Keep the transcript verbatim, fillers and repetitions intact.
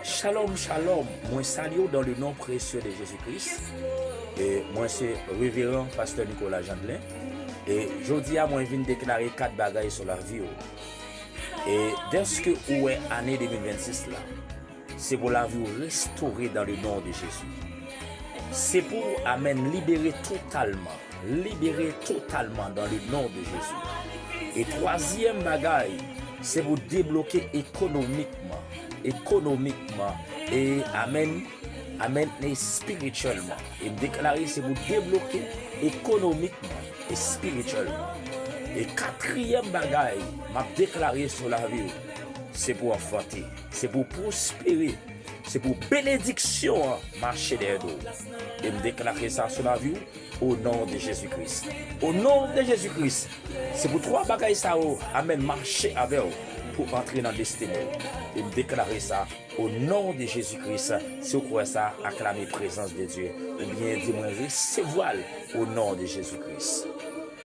Shalom, shalom. Mwen salye w dans le nom précieux de Jésus-Christ. E mwen se Reveran Pastè Nicolas Jeandelin. E jodi a mwen vin deklare kat bagay sou lavi w. E dèske ou wè ane de mil vennsis la, se pou lavi w restore dans le nom de Jésus. Se pou, amèn, libere totalman. Libere totalman dans le nom de Jésus. E twazyèm bagay, se pou debloke ekonomikman. Ekonomikman. E amèn, amèn, e espirityèlman. E m deklare se pou debloke ekonomikman, espirityèlman. E katriyèm bagay, m ap deklare sou lavi w, se pou w anfante, se pou w pwospere, se pou benediksyon an mache dèyè do w. E m deklare sa sou lavi w, o non de Jezi Kris. O non de Jezi Kris, se pou twa bagay sa yo, amèn, mache avè w pou antre nan destine w. E m deklare sa, o non de Jezi Kris. Si w kwè sa, aklame prezans de Dye, oubyen di mwen resevwa l, o non de Jezi Kris.